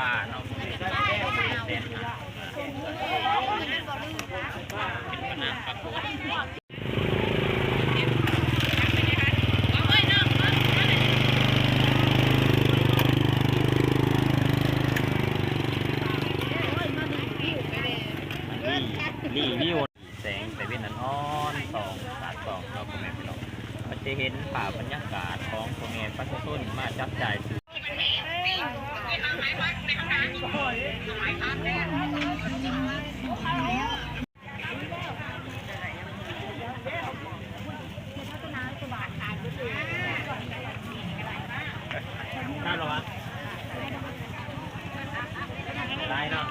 ປາເນາະ ແສນຫ້າ ເປັນປານາງປາກົດ. ລີ ລີວິວ ແສງຕາເວັນອ່ອນໆ ສ່ອງ ສາດສ່ອງເນາະ ພໍ່ແມ່ພີ່ນ້ອງ ກໍຈະເຫັນພາບບັນຍາກາດຂອງພໍ່ແມ່ປະຊາຊົນມາຈັບຈ່າຍຊື້. ໄດ້ແລ້ວຫວາ? ຫຼາຍເນາະ.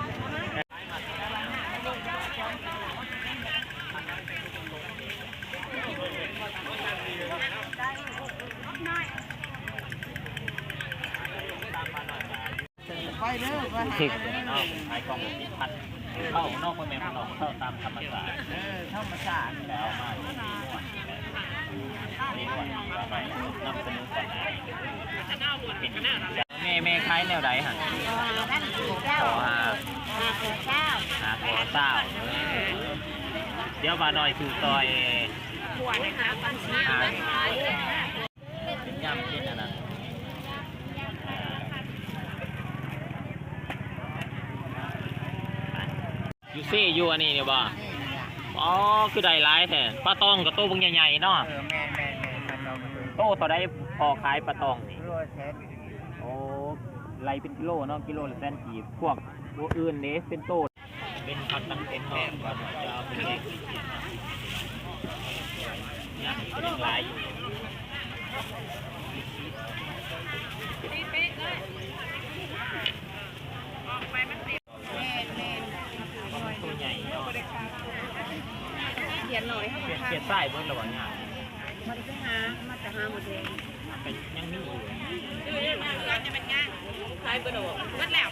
ໄປເດີ ໄປຫາເດີ ເນາະ ຂາຍຂອງສິບພັນ ເຂົ້າເນາະ ພໍ່ແມ່ພີ່ນ້ອງ ເຂົ້າຕາມທຳມະຊາດ ເອີ ທຳມະຊາດ ແລ້ວເອົາມາ ນຳສະເໜີກ່ອນ. ແມ່ ແມ່ຂາຍແນວໃດຫັ້ນ? ເອີ ພັນກີບເຈົ້າ ຂໍຫ້າ ຫ້າຂໍຊາວ ຫ້າຂໍຊາວ. ເອີ ດຽວບ່າວນ້ອຍຊື້ຊ່ອຍ ຂວດໜຶ່ງຫ້າພັນຊາວ ເປັນຍຳເປັນອັນນັ້ນ ຢູ່ເຊ ຢູ່ອັນນີ້ນີ້ບໍ່? ອໍ ຄືໄດ້ຫຼາຍແທ້ ປາຕອງກໍໂຕບັກໃຫຍ່ໆເນາະ. ເອີ ແມ່ນໆໆ ປາຕອງ ໂຕເທົ່າໃດພໍ່ຂາຍປາຕອງນີ້? ໂລລະແສນ. ໂອ້ ໄລ່ເປັນກິໂລເນາະ ກິໂລລະແສນກີບ. ພວກຕົວອື່ນເດ ເປັນໂຕ ເປັນຜັກຕັງເຕັມເນາະ ວ່າໜ້ອຍຈະເອົາໄປແຍກ ຍັງຫຼາຍຢູ່. ແມ່ນໆ ເພາະມັນຕົວໃຫຍ່ເນາະ. ຂຽນໜ້ອຍ ຂຽນ ຂຽນຊາຍເບິດແລ້ວຫວາ? ຍັງ ບໍ່ໄດ້ໄປຫາ ມາແຕ່ຫາໝົດເລີຍ ກໍຍັງມີຢູ່. ຂາຍເບິດແລ້ວ ເບິດແລ້ວ.